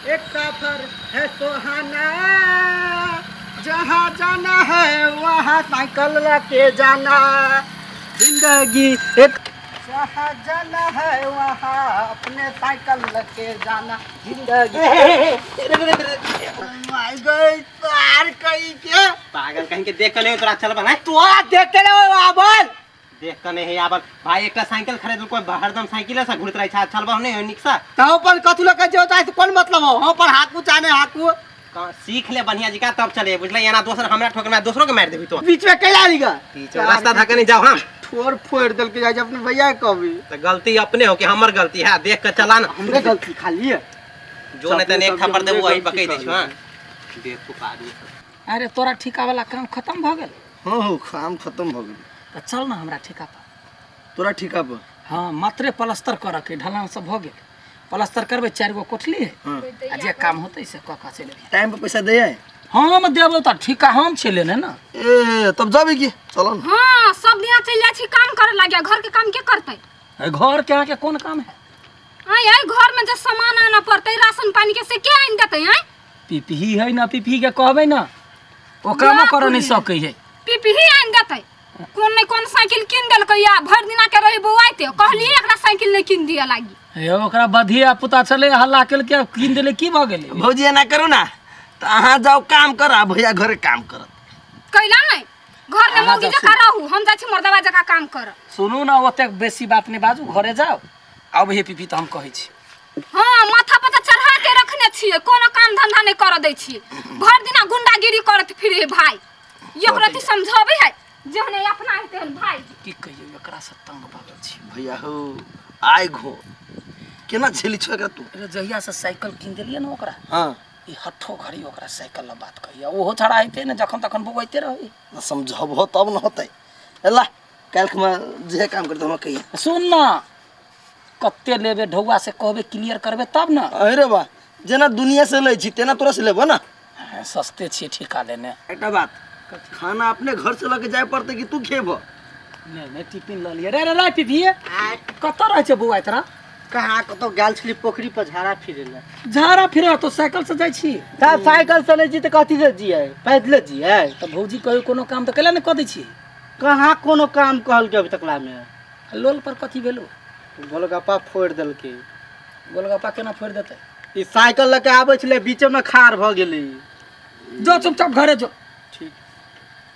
एक सफर है सुहाना, जहाँ जाना है वहाँ साइकिल लेके जाना। जिंदगी एक, जहाँ जाना है वहाँ अपने साइकिल लेके जाना। जिंदगी माय गई पार कहीं के। पागल कहीं के, देख के नहीं तोरा चल बना। तोरा देख के नहीं आबल। देख के नहीं आबल। भाई, एकटा साइकिल खरीद कोई हरदम साइकिल से घुरत रहे छै, चलबा नहीं निक से। तो अपन कथु लके जे होता है से कोन मतलब हो? हम पर हाथ चाने हाकू। सीख ले बढ़िया जी का तब चले, बुझले? एना दोसर हमरा ठोकर में दोसरो के मार देबी तो। बीच में कैला लीगा। बीच में रास्ता धक्का नहीं जाओ हम। ठोर फोड़ देल के जाय अपने भैया के कभी। तो गलती अपने हो कि हमर गलती है? देख के चला ना। हमरे गलती खाली है। जो नहीं तने एक सब थप्पड़ देबू हमरे वही गलती पकड़ दै छौ। खाली। हां, बेवकूफ आदमी सब। अरे, तोरा ठेका वाला काम खत्म भऽ गेल? हाँ हो, काम खत्म भऽ गेल। तऽ चल ना हमरा ठेका पर। तोरा ठेका पर? हाँ, मात्रे प्लास्टर करऽ के, ढलान सब भऽ गेल, प्लास्टर करबै, चारि गो कोठली है। हाँ। आ जे काम होतै से कऽ कऽ चलि अबिहे। टाइम पर पैसा दे है? हम देबौ तऽ ठेका हम छै लेने ने। ए, तब जाबी की, चलो न। हाँ, सब दिना चलि जाइ छी काम करे लागे, घर के काम के करतै? ए, घर के अहाँके कोन काम है? आय आय, घर में जे सामान आना पड़तै राशन पानी के, से के आनि देतै? आय? पिपही है ना, पिपही के कहबै ना, ओ कामो करऽ नहि सकै है। पिपही आनि देतै? कोन नहि कोन साइकिल कीन देलकै या भरि दिना के रही बौआइते। कहलियै एकरा साइकिल नहि कीन दिअ लागी। हे, ओकरा बधिया पुता छलै, हल्ला केलकै, कीन देलै, की भऽ गेलै? भौजी, एना करू ना तऽ अहाँ जाउ काम कर आ भैया घरे काम करत। कैला नहि घर में अहाँ मौगी जाउ। जकाँ रहू, हम जाइ छी मर्दवा जकाँ काम कर। सुनू ना, ओतेक बेसी बात नहि बाजू, घरे जाउ, आब हे पिपी तऽ हम कहै छी। हाँ, माथा पर तऽ चढ़ा के रखने छियै, कोनो काम धंधा नहि करऽ दै छियै, भरि दिना गुंडागिरी करत फिरे भाई। एकरा अथी समझाबै है जेहने अपना है तेहन भाई। की कहियौ, एकरासँ तंग भऽ गेल छी। भैया हो, आइ घो केना झेली छो एकरा तू? अरे, जहियासँ साइकिल कीन देलियै ने ओकरा, हाँ, ई हट्ठो घड़ी ओकरा साइकिल लऽ बात कहैया। ओहो छड़ा हेतै ने, जखन तखन बौआइते रहै। न समझबहो तब न होतै। ला, काल्हि खुमा जे काम करतै हमरा कहिया। सुन ना, कते लेबे ढौआ से कहबे, क्लियर करबे तब ना। अरे बा, जेना दुनिया से लै छी तेना तोरा से लेबो ना। हाँ, सस्ते छियै ठेका लेने। एकटा बात, खाना अपने घर से लके जाय पड़तै कि तू खेबो? नहि नहि, टिफिन लऽ लिअ। रे रे रे पिपिए, कतऽ रहै छै बौआ तोरा? कहाँ कतौ गेल छली, पोखरी पर झाड़ा फिरे ले। झाड़ा फिरे तो साइकिल से जाइ छी? तब साइकिल से नहि जी तऽ कथी से जियै? पैदले जियै। तऽ भौजी कहियो कोनो काम तऽ कैला नहि कऽ दै छी? कहाँ कोनो काम कहलकै अभी तकला में। आ लोल पर कथी भेलो? गोलगप्पा फोड़ि देलकै। गोलगप्पा केना फोड़ि देतै? ई साइकिल लऽ के आबै छलै, बीचे में खाड़ भऽ गेलै। जो, चुपचाप घरे जो। ठीक।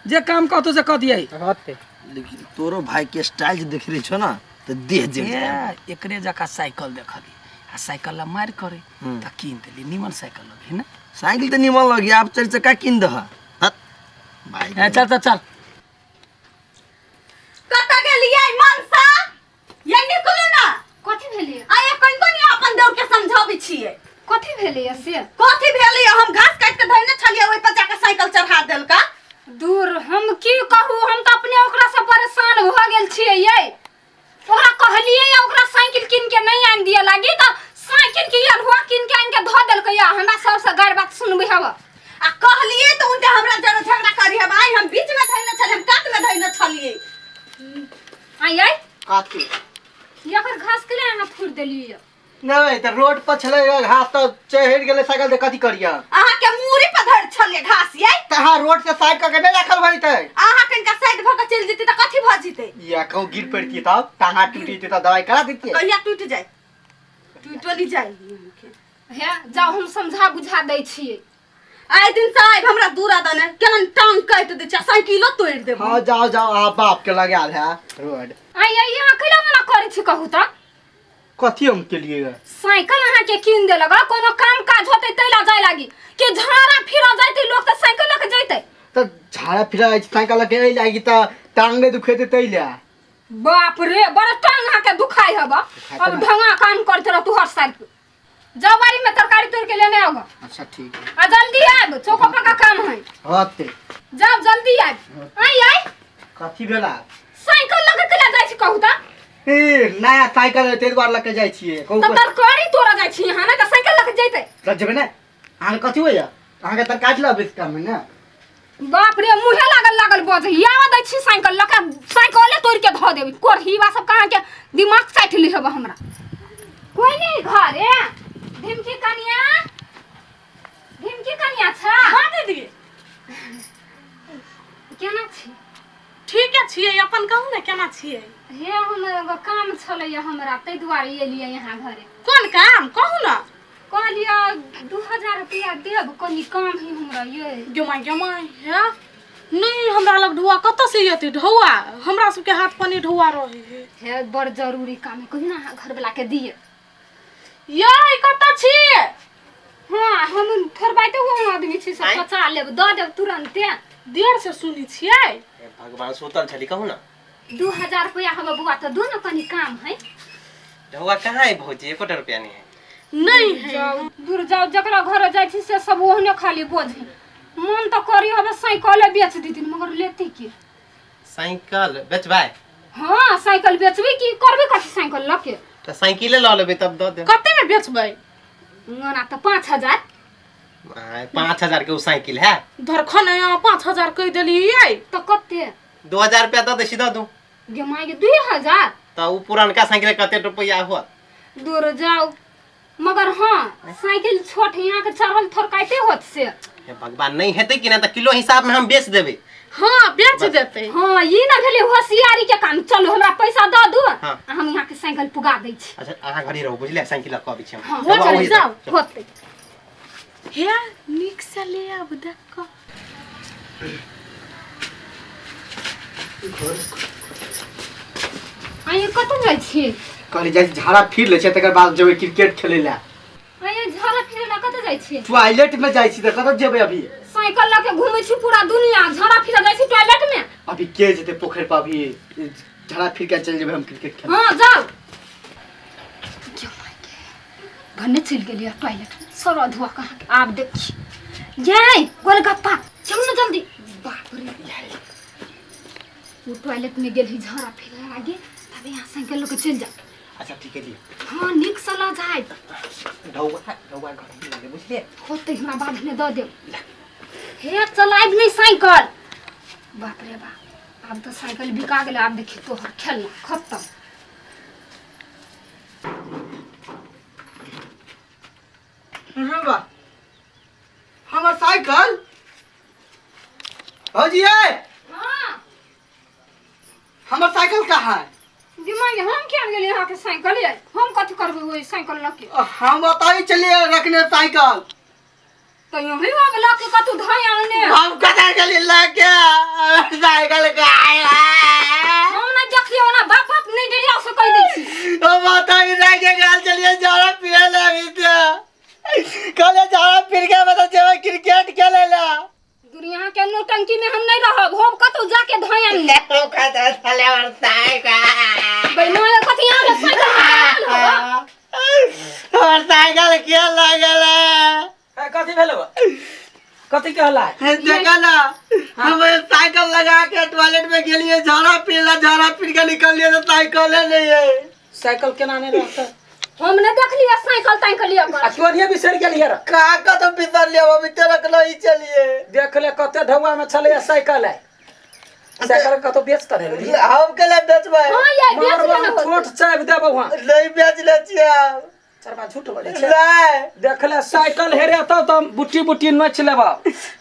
जे काम कहतो से कऽ दियै। रहते। लेकिन तोरो भाई के स्टाइल जे देख रही छो ना तऽ देह जल जाय। ए, एकरे जकाँ साइकिल देखली आ साइकिल ला मारि करे तऽ कीन देली। निमन साइकिल लगे ने? साइकिल तऽ निमन लगी, आब चारि चक्का कीन दह। हट भाई। ए, चल चल चल। कतऽ गेलियै मनसा? ये निकलू ना। कथी भेलै? आ ये कनिको नहीं अपन देवर के समझाबै छियै। कथी भेलै से? कथी भेलै? हम घास काटि के धोने छलियै, ओहि पर जाके साइकिल चढ़ा देलका। दूर, हम की कहू, हम तऽ अपने ओकरा से परेशान भऽ गेल छियै। ये ओकरा कहलियै या ओकरा साइकिल कीन के नहीं आनि दिअ लागी तऽ साइकिल के अल्हुआ कीन के आनि के धऽ देलकै। या हमरा सबसे गारि बात सुनबै हव। आ कहलियै तऽ उनके हमरा जरा झगड़ा करी हब। आइ हम बीच में धइने छलियै, हम कात में धइने छलियै। आइ आइ। कथी? एकर घास के अहाँ थूर देलियै? नहि तऽ रोड पर छलै घास तऽ चढ़ि गेलै साइकिल, तऽ कथी करियै? अहाँ के मूड़ी पर धर छलियै घास यै। तऽ अहाँ रोड से साइड कऽ के नहि राखल भइतै? अहाँ कनिका साइड भऽ के चलि जेतै तऽ कथी भऽ जेतै? या कहूँ गिर पड़तियै तब टाँगा टूटि जेतै तऽ दवाइ करा दैतियै। कहिया टूटि जाय? टूटो नहीं जाय। हे जाउ, हम समझा बुझा दै छियै। आइ दिन से आबि हमरा दूरा दने केना टांग काटि दै छै, साइकिलो तोड़ि देबो। हाँ, जाओ जाओ, अहाँ बाप के लगायल है रोड। आइ आइ, अहाँ कैला मना करै छी कहू तऽ? कथी हम केलिए गे? साइकिल अहाँके कीन देलक आ कोनो काम काज होतै तै ला जाय लागी कि झाड़ा फिरा जाइतै लोक तऽ साइकिल लऽ के जैतै? तऽ झाड़ा फिरा जाइ छै साइकिल लऽ के एहि लागी तऽ टांग नहि दुखेतै तै लए। बाप रे, बड़ा टांग अहाँके दुखाइ हब। अब ढंगा काम करते रह तू हर साल। जाओ, बाड़ी में तरकारी तोड़ के लेने आओ। अच्छा, ठीक है। आ जल्दी आब, चौका पका काम है। होते। जाओ, जल्दी आब। आई आई। कथी भेला? साइकिल लऽ के केला जाइ छी कहू तऽ? ए, नया साइकिल है ताहि दुआरे लऽ के जाइ छियै। कहू। तऽ तरकारी तोड़ा जाइ छी अहाँ, नहि तऽ साइकिल लऽ के जैतै? तऽ जेबै ने, अहाँके कथी होइया? अहाँके तरकारी लऽ बेसी काम है ने। बाप रे, मुहे लागल लागल बज यावा दै छी। साइकिल लऽ के साइकिले तोड़ के धऽ देबै। कोरहीवा सब कहाँ के दिमाग चाटि ली हब हमरा। कोई नहीं घरे? ढिमकी कनिया, कनिया छा? हाँ दीदी। केना छी? ठीके छियै, अपन कहू ने केना छियै? हे हम एगो काम छलैया हमरा, ताहि दुआरे एलियै यहाँ घरे। कोन काम कहू ना? कहलियै 2000 रुपया देब, कनी काम है हमरा ये। गेमाय गेमाय है नहीं, हमरा लग ढुआ कतऽ से एतै ढौआ? हमरा सबके हाथ पानी ढौआ रहे है। हे बड़ जरूरी काम है, कहियो ना अहाँ घरवला के दिए। ये कतऽ छी? हाँ हम थोड़बाइते हुआ आदमी छी, सब पचा लेब दऽ देब तुरंते। देर से सुनी छियै। भगवान सुतल छली कहू ना। 2000 रुपया हम बुआ तो दो ना, कनी काम है। ढौआ कहाँ है भौजी? एकोटा रुपया नहीं है। नहीं है। दूर जाओ, जकरा घर जाइ छी से सब ओहने खाली बोझ है। मन तो करी हवे साइकिल बेच दीथिन, मगर लेती के? साइकिल बेचबै? हाँ साइकिल बेचबी की करबी कथी साइकिल लके? त साइकिले ल लेबै तब दऽ देब। कते में बेचबै? ना त 5000। 5000 के उ साइकिल है। धरखन यहाँ 5000 कह देलियै। त कते? 2000 रुपया दऽ दै छी, दऽ दू। गे माय गे 2000? त उ पुरनका साइकिल कते रुपया होत? दूर जाओ, मगर हाँ साइकिल छोट यहाँ के चढ़ल थोड़काइते होत से। हे भगवान नहीं हेतै कि ना त किलो हिसाब में हम बेच देबै। हाँ बेच देतै। हाँ ई ना भेलै होशियारी के काम। चलो हमरा पैसा दऽ दू, हाँ। हम यहाँ के साइकिल पुगा दै छी। अच्छा अहाँ घड़ी रहू बुझलियै, साइकिल लऽ कऽ अबै छी हम। हाँ, हो चल जाओ। होतै। हे नीक से ले आब देख कऽ। आइए कतऽ जाइ छी? कहली जाइ झाड़ा फिर लै छै तकर बाद जेबै क्रिकेट खेलै लए। आइए झाड़ा फिरे ला कतऽ जाइ छी? टॉयलेट में जाइ छी तऽ कतऽ जेबै अभी? साइकिल लऽ के घूमै छी पूरा दुनिया, झाड़ा फिरे जाइ छी टॉयलेट में। अभी के जेतै पोखरि पर? अभी झाड़ा फिर के चलि जेबै हम क्रिकेट खेलै। हाँ जाओ। भन्ने चलि गेलियै टॉयलेट में, सर धुआ कहाँ के? आब देखी ये गोलगप्पा चलू ना जल्दी। बाप रे वो टॉयलेट में गेल ही झाड़ा फिरे आगे, तब यहाँ साइकिल लऽ के चलि जाओ। अच्छा ठीक है जी। हाँ नीक से लऽ जाय। ढौआ ढौआ घर में बुझलियै? होतै हमरा बाद में दऽ देब। हे चलायब नहीं साइकिल। बाप रे बाप आब तऽ साइकिल बिका गेलै, आब देखी तोहर खेलना खत्म। रुबा हमर साइकिल भौजी ये। हाँ हमर साइकिल कहाँ है? दिमाग हम क्या गेलियै अहाँके साइकिल ये, हम कथी करबै ओहि साइकिल लऽ के? हम बताई चलिए रखने साइकिल। तो यही आब लऽ के कतौ धइ आने। हम कतऽ गेलियै लऽ के साइकिल कहाँ है? हम नहि देखलियै ओना बाप बाप नहि डरिया से कहि दै छी। हम बताई रह के गेल चलिए झाड़ा फिरे ला अभी तो। कहले झाड़ा फिर के बता जेबै क्रिकेट खेलै ला। दुनिया के नौटंकी में हम नहीं रहब, हम कतौ जाके धइ आने। बेईमान कथी यहाँ के साइकिल होबा? हमर साइकिल के लागल है? कथी भेलो? कथी के हल्ला? देखा ना हम साइकिल लगा के टॉयलेट में गेलिए झाड़ा पीला, झाड़ा पी के निकलिए तो साइकिल नहीं है। साइकिल केना नहीं रहता? हम नहीं देखलिए साइकिल ताइकिल लिया आ चोरिये बिसरि गेलियै रे। का का तो बिसर लिया अभी तो रखलो ही चलिए। देख ले कते ढौआ में छलैया साइकिल है। साइकिल कतौ बेच तऽ नहि लेलियै? हम के लिए बेचबै? हां ये बेच मारबो के ना छोट चाबि देबौ वहाँ। नहीं बेच ले छियै। चरबा झूठ बोलै छै। नहीं देख ले साइकिल हेरेतौ तऽ हम बुट्टी बुट्टी नोचि लेबौ।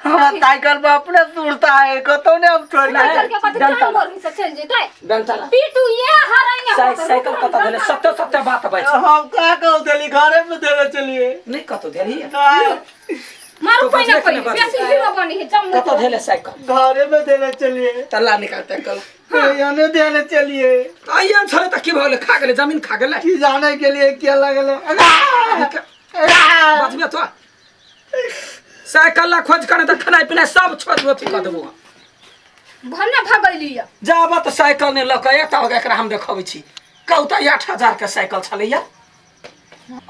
हमरा साइकिल पर अपने सुरता है, कतौ ने हम छोड़ साइकिल के कथी जनता जानवर से चलि जेतै। जनता ला। पीटू ये हराइने साइकिल कतऽ भेलै? सत्य सत्य बात बाजि। हम का कहू देली घरे में देले चलिए। नहि कतौ देली? नहीं मारू तो कोई ना बजबे कोई के ना बजबे। बेसी हीरो बनी है जम कतौ भेलै साइकिल? घरे में देले चलिए। तल्ला निकाल साइकिल। यहाँ देले चलिए। आइए छलै तऽ की भऽ गेलै? खा गेलै जमीन खा गेलै। की जाने के लिए क्या लगल? बजबे तो साइकिल ला खोज कर तऽ खेनाइ पिनाइ सब छोड़ अथी कऽ देबौ। भन्ने भगैली जाबऽ तऽ साइकिल नहि लऽ कऽ एतऽ एकरा हम देखबै छी। कहू तऽ 8000 के साइकिल छलैया।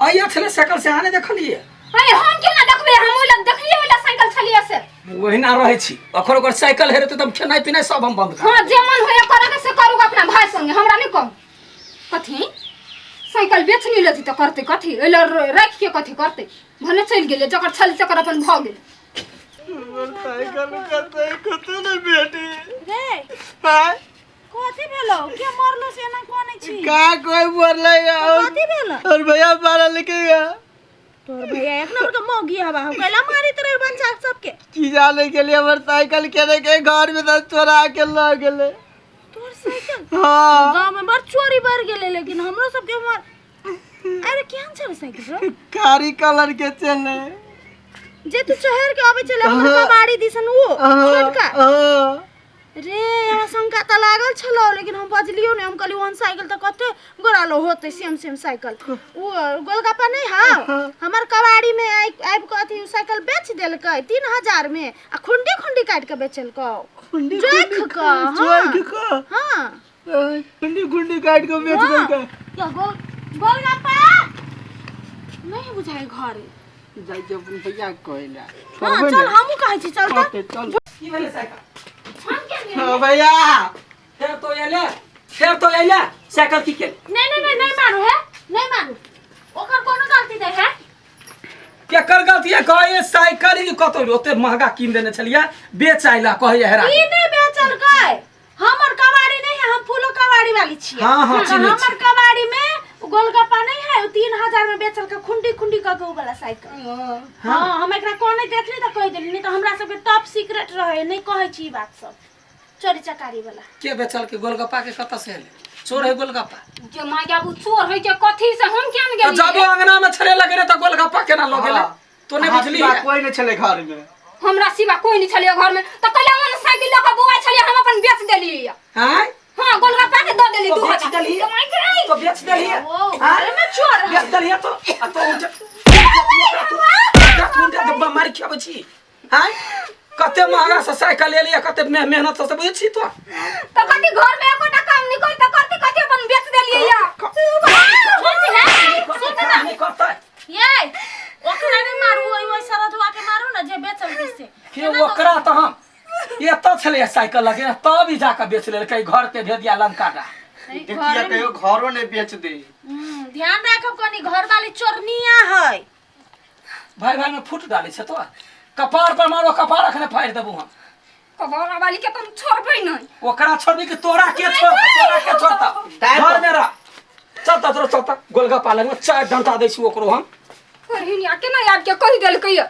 आइए छलै साइकिल से अहाँ नहि देखलियै? अरे हम केना देखबै? हम ओइ लग देखलियै ओइ लग साइकिल छलियै से। ओहिना रहै छी, अखन ओकर साइकिल हेरेतै तऽ हम खेनाइ पिनाइ सब हम बंद कर। हाँ जे मन होइए करे के से करू अपना भाई संगे, हमरा नहि कहू। कथी साइकिल बेच नहि लेती तऽ करतै कथी? ओइ लग राखि के कथी करतै? भने चलि गेलै, जकर छल तकर अपन भऽ गेलै। साइकिल कतै कतौ नहि भेटी। रे हाँ कथी भेलो? के मरलो से एना कोने छी? का कोई मरलै कथी भेलो? और भैया मारा लिखेगा। तोहर भैया एक नंबर के मौगी हवा हो कैला मारित रहे बच्चा सबके। की जाने के लिए हमर साइकिल के के घर में से चोरा के ल गेले। तोहर साइकिल? हाँ। गांव में बड़ चोरी बढ़ गेले, लेकिन हमरो सबके मार। अरे केहन छले साइकिल रो? कारी कलर के चले। जे तू शहर के आबै छले हमर कबाड़ी दिसन वो छोटका? हाँ। रे हमरा शंका त लागल छलो, लेकिन हम बजलियो नहीं। हम कहली ओहन साइकिल त कते गोरालो होते, सेम सेम साइकिल। वो गोलगप्पा नहीं हाउ हमर कबाड़ी में आबि के अथी उ साइकिल बेच देलकै 3000 में, आ खुंडी खुंडी काटि के बेचलकै। खुंडी जोखि के, हाँ। जोखि के? हाँ। खुंडी खुंडी काटि के बेच देलकै। या गोलगप्पा नहीं बुझाइ घरे जाइ के अपन भैया के कहै ला। हाँ चल, हमहूँ कहै छी चल त। चल। की भेलै साइकिल? हाँ भैया। फेर तो एले, फेर तो एले साइकिल की केल? नहीं नहीं नहीं नहीं मारू है, नहीं मारू, ओकर कोनो गलती नहीं है। केकर गलती है कहे साइकिल ई कतौ ओते महंगा कीन देने छलियै, बेच आइला कहै हेरा। ई नहीं बेचलकै, हमर कबाड़ी नहीं है, हम फूलो कबाड़ी वाली छियै। हाँ, हाँ, चिन्है हमर छी। कबाड़ी में गोलगप्पा नहीं है, उ 3000 में बेचलकै खुंडी खुंडी क के उ वाला साइकिल। हाँ, हम एकरा कोने देखली त कहि देली, नहीं त हमरा सबके टॉप सीक्रेट रहे, नहीं कहै छी ई बात सब चोरी चकारी वाला। के बेचल के गोलगप्पा के कतऽ से एलै? चोर है गोलगप्पा? जे माय बाबू चोर है के कथी से हम केन तऽ गेलियै? जब अंगना में छले लगे रहे तऽ गोलगप्पा केना लऽ गेलै? तो नहीं हाथ बुझली? सिवा कोई नहीं छले घर में। हमरा सिवा कोई नहीं छलियै घर में, त कहलियै ओन साइकिल लऽ के बौआ छलियै, हम अपन बेच देलियै। आँय? हाँ गोलगप्पा के दऽ देली तो 2000। बेच देलियै? तो माय गे। तो बेच देलियै? ओ आँय? घर में चोर है। बेच देलियै तो आ तो उठे उठे डब्बा मारि खियाबै छी। आँय? कते महंगा से साइकिल एलियै, कते मेहनत से बुझै छी तो। त कथी घर में एकोटा काम नहीं कर त करती कथी अपन बेच देलियै या। नहीं करतै। ये ओकरा नहीं मारू, ओइ ओइ सरधुआ के मारू ना जे बेचल से। के ओकरा तऽ हम एतऽ छलैया साइकिल लगे, तब ई जाकऽ बेच लेलकै घर के भेदिया लंका दा। देखिए कहियो घरो नहीं बेच दे। ध्यान राखब कनी, घर वाली चोरनिया है। भाई भाई में फूट डालै छै तो कपार पर मारो, कपार अखने फाड़ि देबू हम। कबाड़ा वाली के त हम छोड़बै नहीं। ओकरा छोड़बी कि तोरा के छोड़ता? तोरा के छोड़ता? घर में रह। चल त तोरा चल त गोलगप्पा लग में 4 डंटा दै छी ओकरो हम। करहिनिया केना आबि के कहि देलकै या?